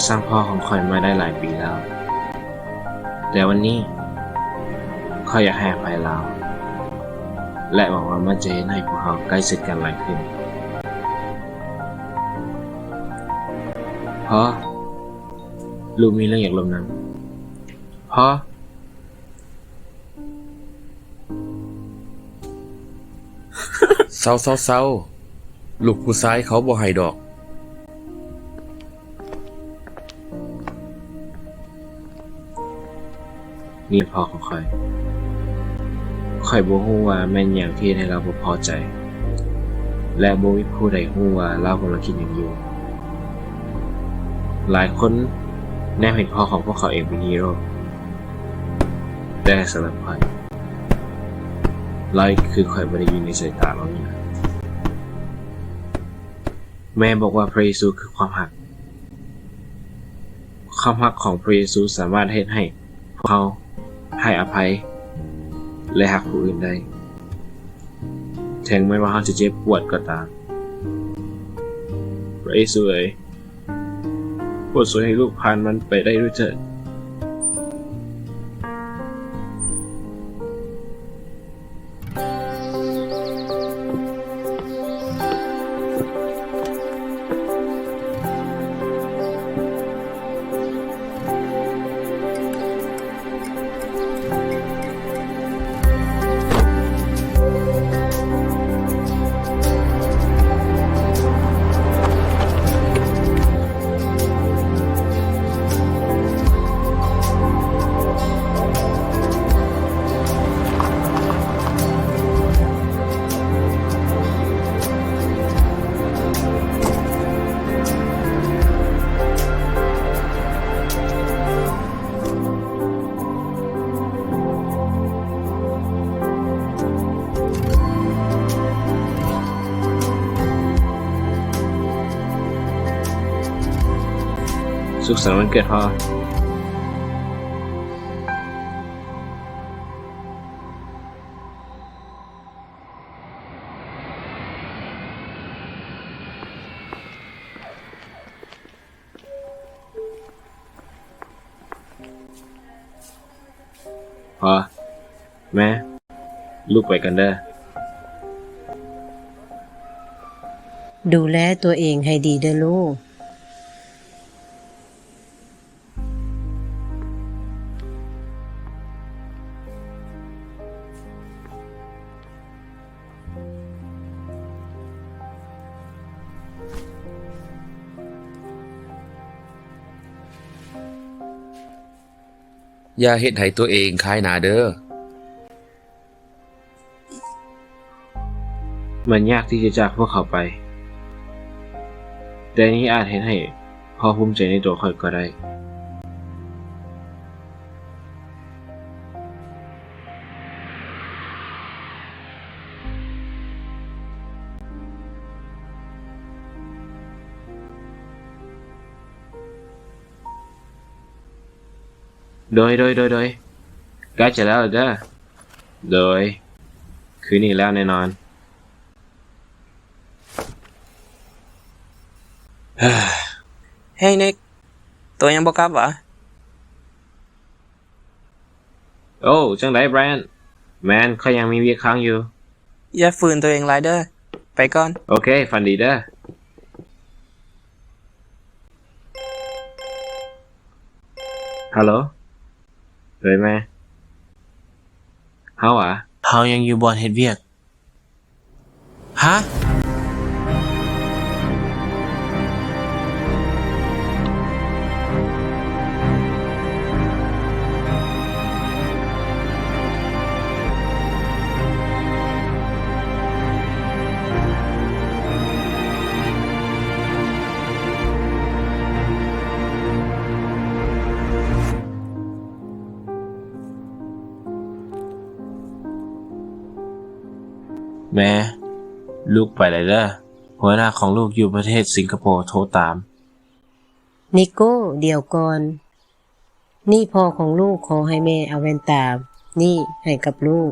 ສ້າງພໍ່ຂອງຂ້ອຍມາໄດ້ຫຼາຍປີແລ້ວ, ແຕ່ວັນນີ້ ຂ້ອຍຢາກໃຫ້ອະໄພລາວ ແລະ ຫວັງວ່າມັນຈະເຮັດໃຫ້ພວກເຮົາໃກ້ຊິດກັນຫຼາຍຂຶ້ນ. ພໍ່, ລູກມີເລື່ອງຢາກລົມນຳ. ພໍ່. ເຊົາໆໆ ລູກຜູ້ຊາຍເຂົາບໍ່ໃຫ້ດອກ. ນີ້ພໍ່ຂອງຂ້ອຍ. ຂ້ອຍບໍ່ຮູ້ວ່າແມ່ນຫຍັງທີ່ເຮັດໃຫ້ລາວບໍ່ພໍໃຈ ແລະ ບໍ່ມີຜູ້ໃດຮູ້ວ່າລາວກຳລັງຄິດຫຍັງຢູ່. ຫຼາຍຄົນແນມເຫັນພໍ່ຂອງພວກເຂົາເອງເປັນຮີໂຣ, ແຕ່ສຳລັບຂ້ອຍ, ລາວຄືຂ້ອຍບໍ່ໄດ້ຢູ່ໃນສາຍຕາລາວເລີຍ. ແມ່ບອກວ່າພຣະເຢຊູຄືຄວາມຮັກ. ຄວາມຮັກຂອງພຣະເຢຊູສາມາດເຮັດໃຫ້ພວກເຮົາໃຫ້ອະໄພ ແລະ ຮັກຜູ້ອື່ນໄດ້, ເຖິງແມ່ນວ່າເຮົາຈະເຈັບປວດກໍຕາມ. ພຣະເຢຊູເອີຍ, ໂປດຊົງໃຫ້ລູກຜ່ານມັນໄປໄດ້ດ້ວຍເທີ້ນ. ສຸກສັນວັນເກີດພໍ່. ພໍ່, ແມ່, ລູກໄປກ່ອນເດີ້. ດູແລຕົວເອງໃຫ້ດີເດີ້ລູກ. ຢ່າເຮັດໃຫ້ຕົວເອງຂາຍໜ້າເດີ້. ມັນຍາກທີ່ຈະຈາກພວກເຂົາໄປ, ແຕ່ນີ້ອາດເຮັດໃຫ້ພໍ່ພູມໃຈໃນຕົວຂ້ອຍກໍໄດ້. ໂດຍ ໂດຍ ໂດຍ ໂດຍ ໃກ້ຈະແລ້ວແລ້ວເດີ້. ໂດຍ ຄືນນີ້ແລ້ວແນ່ນອນ. ເຮີ້ຍ ເຮີ້ຍ ນິກ ໂຕຍັງບໍ່ກັບຫວາ? ໂອ້ ຈັ່ງໃດ Brian? ແມ່ນ, ຂ້ອຍຍັງມີວຽກຄ້າງຢູ່. ຢ່າຝືນຕົວເອງຫຼາຍເດີ້. ໄປກ່ອນ. ໂອເຄ, ຝັນດີເດີ້. ຮັລໂຫຼ. ເອີຍແມ່. ເຮົາຫວາ? ເຮົາຍັງຢູ່ບ່ອນເຮັດວຽກ. ຮະ? ແມ່, ລູກໄປແລ້ວເດີ້. ຫົວໜ້າຂອງລູກຢູ່ປະເທດສິງກະໂປໂທຕາມ. ນິໂກ້, ດຽວກ່ອນ. ນີ້ພໍ່ຂອງລູກຂໍໃຫ້ແມ່ເອົາແວ່ນຕານີ້ໃຫ້ກັບລູກ.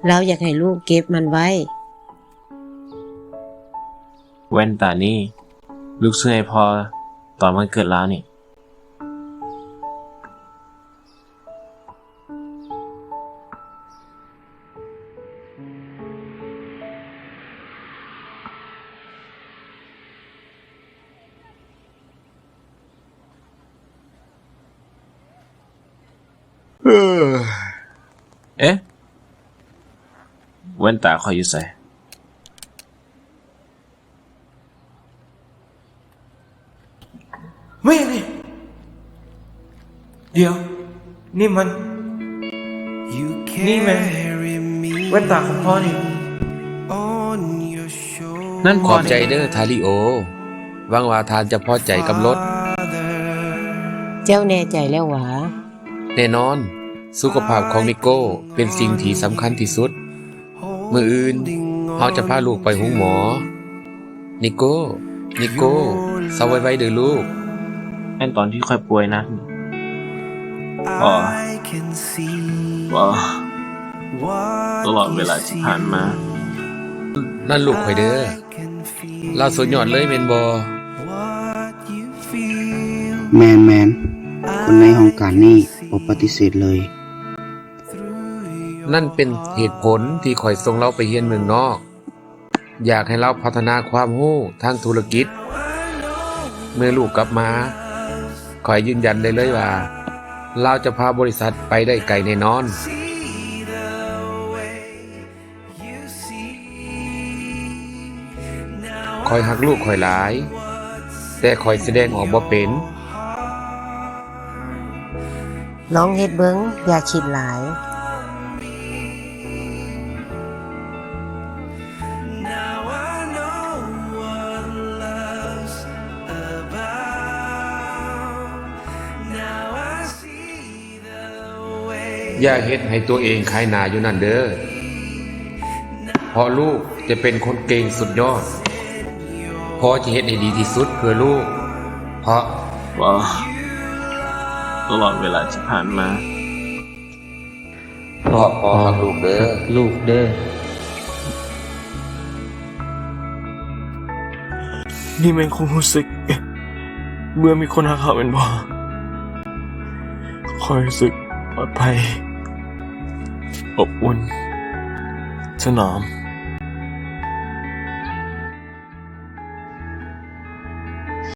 ລາວຢາກໃຫ້ລູກເກັບມັນໄວ້. ແວ່ນຕານີ້ ລູກຊື້ໃຫ້ພໍ່ຕອນວັນເກີດລາວນີ້. ເອີ ເອະ ແວ່ນຕາຂ້ອຍຢູ່ໃສ? ເວີຍ ນີ້ ດຽວ ນີ້ມັນ ນີ້ແມ່ນແວ່ນຕາຂອງພໍ່ນີ້. ນັ້ນ ຂອບໃຈເດີ້ ທາລິໂອ. ຫວັງວ່າທ່ານຈະພໍໃຈກັບລົດ. ເຈົ້າແນ່ໃຈແລ້ວຫວາ? ແນ່ນອນ. ສຸຂະພາບຂອງນິໂກ້ເປັນສິ່ງທີ່ສຳຄັນທີ່ສຸດ. ມື້ອື່ນເຮົາຈະພາລູກໄປໂຮງໝໍ. ນິໂກ້ ນິໂກ້ ເຊົາໄວໆເດີ້ລູກ. ແມ່ນຕອນທີ່ຂ້ອຍປ່ວຍໜັກ. ພໍ່ ພໍ່ ຕະຫຼອດເວລາທີ່ຜ່ານມາ. ນັ້ນລູກຂ້ອຍເດີ້. ລາວສຸດຍອດເລີຍແມ່ນບໍ່? ແມ່ນໆ. ຄົນໃນຫ້ອງການນີ້ບໍ່ປະຕິເສດເລີຍ. ນັ້ນເປັນເຫດຜົນທີ່ຂ້ອຍສົ່ງລາວໄປຮຽນເມືອງນອກ. ຢາກໃຫ້ລາວພັດທະນາຄວາມຮູ້ທາງທຸລະກິດ. ເມື່ອລູກກັບມາ, ຂ້ອຍຢືນຢັນໄດ້ເລີຍວ່າ ລາວຈະພາບໍລິສັດໄປໄດ້ໄກແນ່ນອນ. ຂ້ອຍຮັກລູກຂ້ອຍຫຼາຍ, ແຕ່ຂ້ອຍສະແດງອອກບໍ່ເປັນ. ລອງເຮັດເບິ່ງ, ຢ່າຄິດຫຼາຍ. ຢ່າເຮັດໃຫ້ຕົວເອງຂາຍໜ້າຢູ່ນັ້ນເດີ້. ເພາະລູກຈະເປັນຄົນເກັ່ງສຸດຍອດ. ພໍ່ຈະເຮັດໃຫ້ດີທີ່ສຸດເພື່ອລູກ. ເພາະ ພໍ່ ຕະຫຼອດເວລາທີ່ຜ່ານມາ. ເພາະພໍ່ຮັກລູກເດີ້. ລູກເດີ້. ນີ້ແມ່ນຄວາມຮູ້ສຶກເມື່ອມີຄົນຮັກເຮົາແມ່ນບໍ່? ຂ້ອຍຮູ້ສຶກປອດໄພ, ອົບອຸ່ນ, ຖະໜອມ.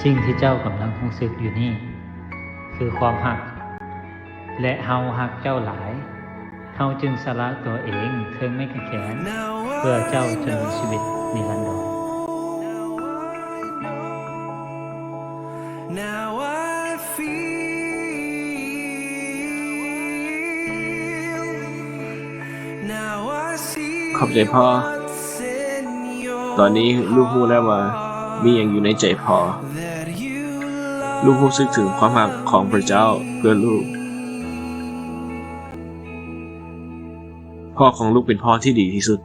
ສິ່ງທີ່ເຈົ້າກຳລັງຮູ້ສຶກຢູ່ນີ້ຄືຄວາມຮັກ. ແລະ ເຮົາຮັກເຈົ້າຫຼາຍ, ເຮົາຈຶ່ງສະຫຼະຕົວເອງເທິງໄມ້ກາງແຂນ ເພື່ອເຈົ້າຈົນມີຊີວິດນິລັນດອນ. ຂອບໃຈພໍ່. ຕອນນີ້ລູກຮູ້ແລ້ວວ່າມີຫຍັງຢູ່ໃນໃຈພໍ່. ລູກຮູ້ສຶກເຖິງຄວາມຮັກຂອງພະເຈົ້າເພື່ອລູກ. ພໍ່ຂອງລູກເປັນພໍ່ທີ່ດີທີ່ສຸດ.